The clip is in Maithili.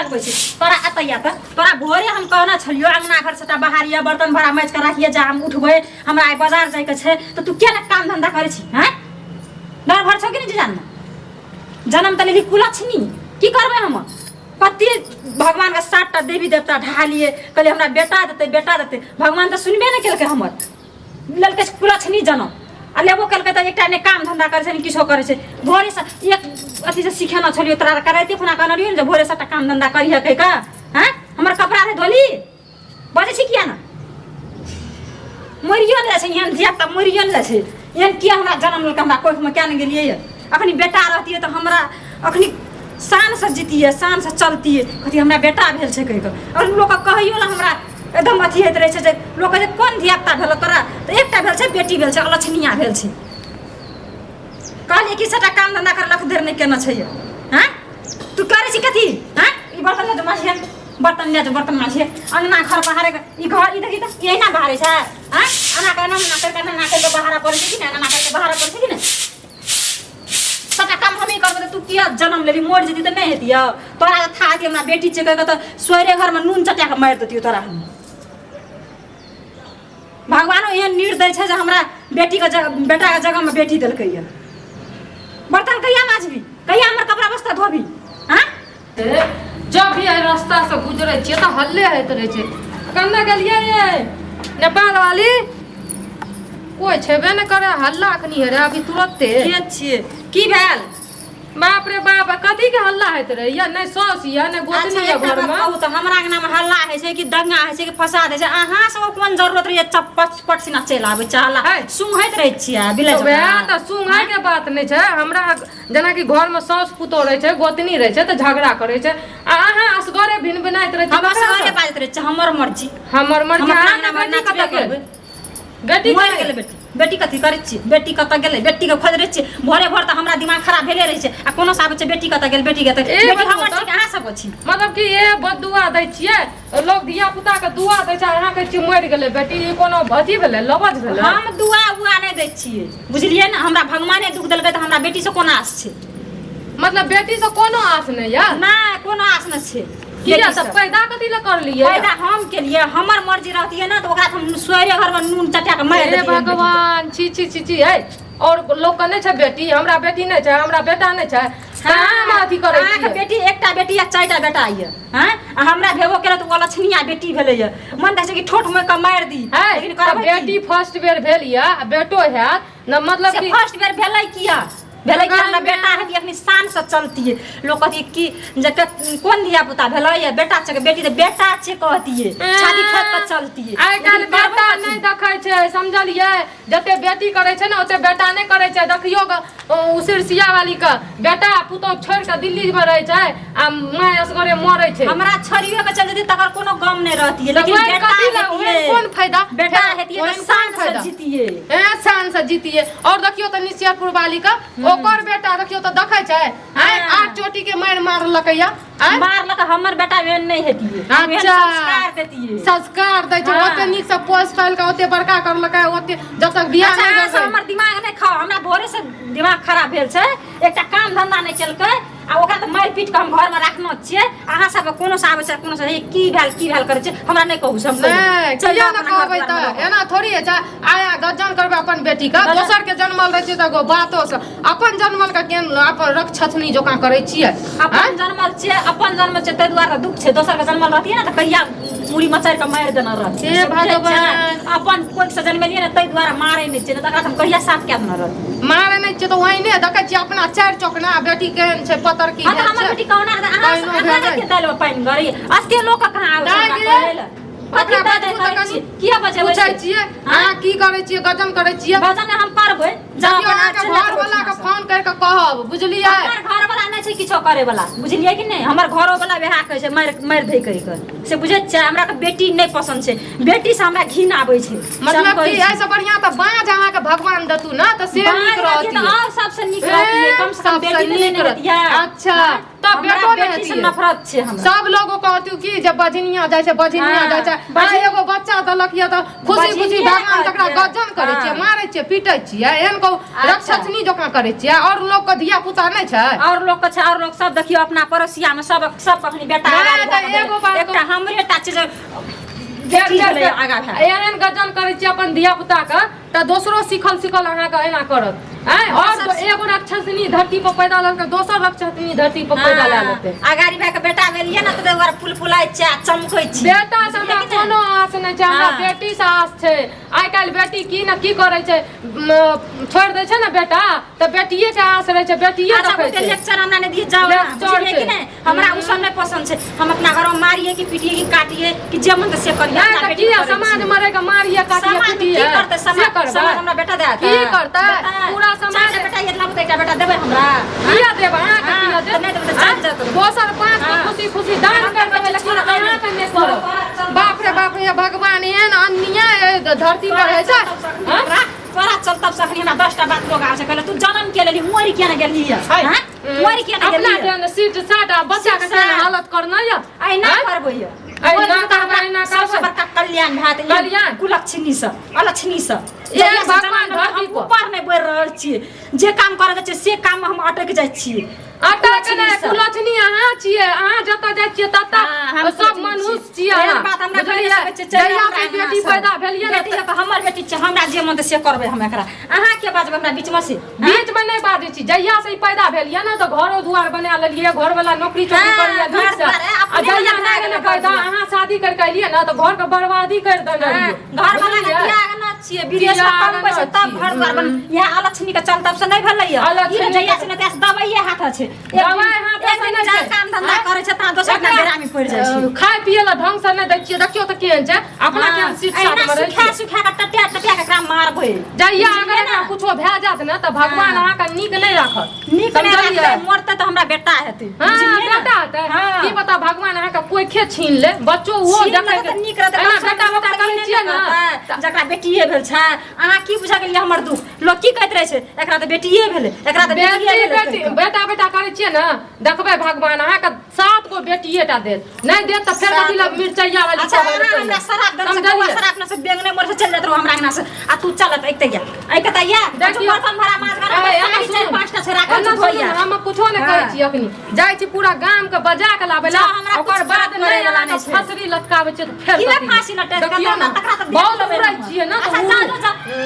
लगबै छी तोरा एतैया तऽ तोरा भोरे हम कहने छलियो अंगना घर सबटा बहारिया बर्तन भाड़ा माजि कऽ राखिए जा हम उठबै हमरा आइ बाजार जाइके छै तऽ तू किया ने काम धंधा करै छी हैं डर भर छौ कि नहि जान जन्म तऽ लेली कुलक्षणी की करबै हम कते भगवानके सातटा देवी देवता ढालिए कहलियै हमरा बेटा देतै बेटा देतै भगवान तऽ सुनबे नहि केलकै हमर लेलकै कुलक्षणी जनम आ लेबो केलकै तऽ एकटा नहि काम धंधा करै छै नहि किछो करै छै भोरेसँ एक अथीसँ सिखेने छलियै तोरा कराइते खुना कहने रहियै ने जे भोरे सबटा काम धंधा करिहे कहि कऽ हँ हमर कपड़ा रहै धोली बजै छी किया ने मरियो ने जाइ छै एहन धियापुता मरियो ने जाइ छै एहन किया हमरा जनम लेलकै हमरा कोखिमे किया ने गेलियै अखनी बेटा रहतियै तऽ हमरा अखनी शानसँ जीतियै शानसँ चलतियै कहतियै हमरा बेटा भेल छै कहि कऽ आओर लोकके कहैयो लए हमरा एकदम अथी होइत रहै छै जे लोक कहै छै कोन धियापुता भेलौ तोरा तऽ एकटा भेल छै बेटी भेल छै अलक्षणिया भेल छै कहलियै कि सबटा काम धंधा करलक देर नहि केने छै हँ तू करै छी कथी हँ ई बर्तन लऽ जो माझिए बर्तन लऽ जो बर्तन माझिए अंगना घर बहारे ई घर ई देखी तऽ ई एहिना बहारे छै हँ एना कऽ एना एना करि कऽ एना करि कऽ बहारा पड़ै छै कि नहि एना करि कऽ बहारा पड़ै छै कि नहि सबटा काम हमही करबै तऽ तू किया जन्म लेली मरि जेती तऽ नहि हेतियौ तोरा तऽ था हेती हमरा बेटी छै कहि कऽ तऽ सोहरे घरमे नून चटा कऽ मारि देतियौ तोरा हम भगवानो एहन निर्दय छै जे हमरा बेटीके बेटाके जगहमे बेटी देलकै यऽ बर्तन कहिया माजबी कहिया हमर कपड़ा बस्ता धोबी हाँ जब भी एहि रास्तासँ गुजरै छियै तऽ हल्ले होइत रहै छै कन्ने गेलियै यै नेपाल वाली कोइ छेबे नहि करै हल्ला अखनी हे रहै अभी तुरते के छियै की भेल बाप रे बाप कथी के हल्ला होइत रहै या नहि साउस या नहि गोतनी अच्छा या एकटा बात घरमे कहू तऽ हमरा अंगनामे हल्ला होइ छै कि दंगा होइ छै कि फसाद होइ छै अहाँ सबके कोन जरूरत रहैए चप्पट पट सिना चलि आबै छै हल्ला है। सुंघैत रहै छियै बिलाइ तऽ वएह जकाँ। तऽ सुंघै के बात नहि छै हमरा जेनाकि घरमे साउस पुतोह रहै छै गोतनी रहै छै तऽ झगड़ा करै छै आ अहाँ असगरे भिन भिनाइत रहै छै हम ककरा असगरे सँ? बाजैत रहै छियै हमर मर्जी हमर मर्जी हम अपना अहाँके अंगनामे बेटी नाचबे कतऽ गेल करबै बेटी मरि कतऽ गेलै बेटी बेटी कथी करै छियै बेटी कतऽ गेलै बेटीके खोज रहै छियै भोरे भोर तऽ हमरा दिमाग खराब भेले रहै छै आ कोनो से आबै छै बेटी कतऽ गेल बेटी कतऽ ए, बेटी बताउ हमर तऽ। छी कि अहाँ सब छी मतलब कि ए बदुआ दै छियै लोग धिया पुता के दुआ दै छै अहाँ कहै छियै मरि गेलै बेटी ई कोनो अथी भेलै लबज भेलै हम दुआ उआ नहि दै छियै बुझलियै ने हमरा भगवाने दुख देलकै तऽ हमरा बेटीसँ कोन आस छै मतलब बेटी से कोनो आस नहि यऽ नहि कोनो आस नहि छै किया बेटीसँ। तऽ पैदा कथी लए करलियै पैदा हम केलियै हमर मर्जी रहतियै ने तऽ ओकरा तऽ हम सोरे घरमे नून चटा कऽ मारि हे देतियै बेटीके। भगवान छी छी छी छी है और लोग के नहि छै बेटी हमरा बेटी नहि छै हमरा बेटा नहि छै कहाँ हम अथी करै अहाँके छियै बेटी एकटा बेटी आ चारिटा बेटा यऽ हँ आ हमरा भेबो केलक तऽ ओ लक्ष्मीया बेटी भेलै यऽ मन तऽ छै कि ठोठ मोड़ि कऽ मारि दी है लेकिन तऽ करबै की? बेटी फर्स्ट बेर भेल यऽ आ बेटो हैत न मतलब से कि फर्स्ट बेर भेलै किया भेलै कि हमरा गाममे- बेटा हेती अखनी शान से चलतियै लोक कहतियै कि जे कोन धिया पुता भेलै या बेटा छै बेटी तऽ बेटा छै कहतियै छाती ठोकि कऽ चलतियै आइ काल्हि लेकिन करबै बेटा कथी? नहि देखै छै समझलियै जते बेटी करै छै ने ओते बेटा नहि करै छै देखियौ ग ओ सिरसिया वाली के बेटा पुतोह छोड़ि कऽ दिल्ली मे रहै छै आ माय असगरे मरै छै हमरा छोड़ियो के चल जेती तकर कोनो गम नहि रहतियै तऽ लेकिन ओहन बेटा कथी लए ओहन हेतियै कोन फायदा बेटा फेर हेतियै ओहन तऽ कोन शान से फायदा? जीतियै ए शान से जीतिए और देखियौ तऽ निश्चयपुर वाली के ओकर बेटा देखियौ तऽ देखै छै आय हाँ। आठ चोटी के मारि मारलकै या आय मारलक हमर बेटा एहन नहि हेतियै हम एहन अच्छा। संस्कार देतियै संस्कार दै छै हाँ। ओते नीक से पोस पालि के ओते बड़का करलकै ओते जब तक बियाह अच्छा नहि अहाँ सब भेलै हमर दिमाग नहि खाउ हमरा भोरे से दिमाग खराब भेल छै एकटा काम धंधा नहि केलकै आ ओकरा तऽ मारि पीट कऽ हम घरमे राखने छियै अहाँ सबके कोनो से आबै छै कोनो से हे की भेल की भेल करै छै हमरा नहि कहू से हम कहि देबै। नहि चलि किया जाउ ने अपना घर कहबै दुआरमे तऽ रहू। एना थोड़ी होइ छै आया गज्जन करबै अपन बेटी के गज्जन- दोसर के जनमल रहै छै तऽ एगो बातो से अपन जनमल के केन अपन रक्षथनी जकाँ करै छियै अपन जनमल छियै अपन जनमल छियै ताहि दुआरे दुख छै दोसर के जनमल रहतियै ने तऽ कहिया मुड़ी मचारि कऽ मारि देने रहतियै हे से बुझै भगवान। छियै? अपन कोख से जनमेलियै ने ताहि दुआरे मारै नहि छियै नहि तऽ एकरा तऽ हम कहिया साफ कए देने रहतियै मारै नहि छियै तऽ ओहिने देखै छियै अपना चारि चौकना बेटी केहन छै पतरकी हँ तऽ भेल हमर छै बेटी कहुना रहतै, अहाँ कहिनो अहाँ भेलै। कते दालिमे पानि गरैये एते लोकके कहाँ आबै छै दालि हमरा गे। कहै लए कथी ओकरा दालि बजबू तऽ करै कनि छियै? किया बजेबै पूछै से? छियै अहाँ की करै छियै गजन करै छियै भजन हम करबै जब देखियौ अपन अहाँके चलि घर वाला के फोन करि कऽ कहब बुझलियै हमर घर वाला नहि छै किछो करे वाला बुझलियै कि नहि हमर घरो वाला वएह कहै छै मारि मारि दै कहि कऽ से बुझै छियै हमरा के बेटी नहि पसन्द छै बेटी से हमरा घिन आबै छै से हम मतलब कहै कि छी। एहिसँ बढ़िआँ तऽ बाँझ अहाँके भगवान देतू ने तऽ से बाँझ नीक रहतियै तऽ रहतियै आओर सबसँ नीक रहतियै कम से कम सबसँ बेटी तऽ नहि नीक ने रह- रहतियै अच्छा तऽ सब हमरा बेटो नहि बेटी से हेतियै। नफरत छै हमरा। सब लोग कहतू कि जे बजनिया जाइ छै, बजनिया हाँ, जाइ छै। आ एगो बच्चा देलक यऽ तऽ खुशी खुशी बजनिये भगवान तकरा कहतियै। गजन करै छियै, हाँ। मारै छियै, पीटै छियै, एहन कहू अच्छा। राक्षसनी जकाँ करै छियै। और लोग के धिया पुता नहि छै? और लोग के छै, और लोग सब देखियो अपना पड़ोसिया में सब सब अखनी बेटा नहि, आगाँ तऽ भए गेलै। एगो बात एकटा हमरे टा छै जे बेटी भेलै आगाँ भए। एहन गजन करै छियै अपन धिया पुता के तऽ दोसरो सिखल सिखल अहाँके एना करत। आँय, और सब एगो राक्षसनी धरती पर पैदा लेलकै, दोसर राक्षसनी धरती पर पैदा लए लेतै। अगाड़ी भए के बेटा भेल ये ने तऽ ओकरा फुल फुलाइ छै आ चमकै छै। बेटा से हमरा बुझलियै कि नहि? कोनो आस नहि छै, हमरा हाँ। बेटी से आस छै। आइ काल्हि बेटी की ने की करै छै, छोड़ि दै छै ने बेटा तऽ बेटिये के आस रहै छै, बेटिये अच्छा, रखै ओते छै। लेक्चर हमरा नहि दिअ, जाउ अहाँ, लेक्चर बुझलियै कि छै। नहि? हमरा ओ सब नहि पसन्द छै। हम अपना घरमे मारिए कि पीटिए कि काटिए कि जे मन तऽ से करिए। नहि अपना तऽ बेटी किया करै समाज छी। मरे के मारिए काटिए समाज की पीटिए करतै? से समाज करबै? समाज हमरा बेटा देत? की करतै? पूरा समाज चारिटा बेटा ये लाबू तऽ एकटा बेटा देबै हमरा? किया देब अहाँके? हाँ, किया देब? तऽ नहि देबै तऽ चलि जाउ। दोसर पाँच गो हाँ। खुशी खुशी दान हम कर तऽ देबै, लेकिन छोड़ देबै। अहाँके नहि करब। बाप रे बाप रे भगवान, एहन अन्याय एहि धरती पर होइ छै? हाँ? तोरा चल तब सखनी हमरा 10टा बात लोग आबै छै, कहले तू जनम के लेली, मरि किया ने गेली? हैं, मरि किया ने अपना गेली? जेहन सीट साट आ बच्चा के सीट केहन साट। हालत करना यऽ। ऐना आँय? करबै यऽ। ऐना ओहि करबै, हमरा ऐना सबसँ करबै। बड़का कल्याण भए तऽ कल्याण? कुलक्षणी से अलक्षणी से ए, जहिया से भगवान जनम लेलकै, धरती हम पर। ऊपर नहि बढ़ि रहल छियै। जे काम करऽ जाइ छियै से काम मे हम अटकि जाइ छियै। अटक नहि, कुलक्षणी सँ। कुलक्षणी अहाँ छियै। अहाँ जतऽ जाइ छियै ततऽ हाँ, हम सब कुलक्षणी मनुष्य छियै। छियै एहन अहाँ। बात हमरा बुझलियै? कहि नहि सकै छियै, चलि जहिया हमरा से अंगना बेटी सँ। पैदा भेलियै ने बेटी तऽ हमर बेटी छै, हमरा जे मन तऽ से करबै हम एकरा। अहाँ के बाजबै हमरा बीचमे से? बीच में नहि बाजै छी। जहिया से ई पैदा भेल ये ने तऽ घरो दुआर बना लेलियै, घर वाला नौकरी चोकरी हाँ, करैया घर नीक से। दुआर, ए, आ अपने जहिया बना नहि गेलै गेलै घर पैदा, दुआर। अहाँ शादी करके एलियै ने तऽ घर के बर्बादी कर देने हाँ, रहियै। घर वाला के बुझलियै? त्याग न छियै, विदेश में त्याग कम पैसा न तब छियै। घर द्वार बन। यहाँ अलक्षणी के चल तब से नहि भेलै ये। अलक्षणी ई ने जहिया के- से ने तहिया से दवाइये हाथ छै। एक दिन- दवाइ हाथ एक दिन से नहि जा छै। काम धंधा हाँ? करै छै तहाँ दोसर दिना एकरा- बेरामी पड़ि जाइ छै। खाय पिए ला ढंग से नहि दै छियै। देखियौ तऽ केहन छै अपना, हाँ, केहन सीट अहिना साट मे रहै सुखा छियै। सुखा के टटिया टटिया के एकरा मारबै। जहिया अगर बुझलियै एकरा ने? कुछो भए जायत ने तऽ भगवान हाँ। अहाँके नीक नहि राखत। नीक नहि समझलियै? राखतै, मरतै तऽ हमरा बेटा हेतै। हाँ, बुझलियै ने? बेटा हेतै। हाँ। की पता भगवान अहाँके कोइखे छीन ले, बच्चो ओहो छीन देखै लेतै तऽ नीक रहतै। एना कम से बेटा कम बेटा लोक करै तऽ ई छियै नहि ने करतै, जकरा बेटिये भेल छै। अहाँ की बुझा गेलियै हमर दुख? लोक की कहैत रहै छै, एकरा तऽ बेटिये भेलै, एकरा तऽ बेटिये बेटी भेलै बेटी कहि कऽ। बेटा बेटा करै छियै ने, देखबै भगवान अहाँके 7 गो बेटिये टा देत। नहि देत तऽ फेर कथी लए मिरचैया वाली अच्छा, कहबै अहाँ हमरा शराब देने से समझलियै? कौआ शराब ने से बेंग नहि मरे से चलि जाइत रहू हमरा अंगना से। आ तू चलत ऐते या ऐके तऽ या देखियौ। बर्तन भरा माछ भरा ए, एना साड़ी चारि सुनू। पाँचटा छै राखल एना छै सुनू धोइया। ने, हम कुछो नहि कहै हाँ। छी। अखनी जाइ छी पूरा गाम के बजा के लाबै ला, जाउ, हमरा ओकर कुछ बाद फरक नहि पड़ै वला अहाँके नहि छै। फसरी लटकाबै छियै तऽ फेर की कथी? फांसी लटका देखियौ ने, तकरा तऽ देख बहुत लेबै उड़ै हम। छियै ने तऽ अच्छा, उड़ू। जाउ, जाउ, जाउ।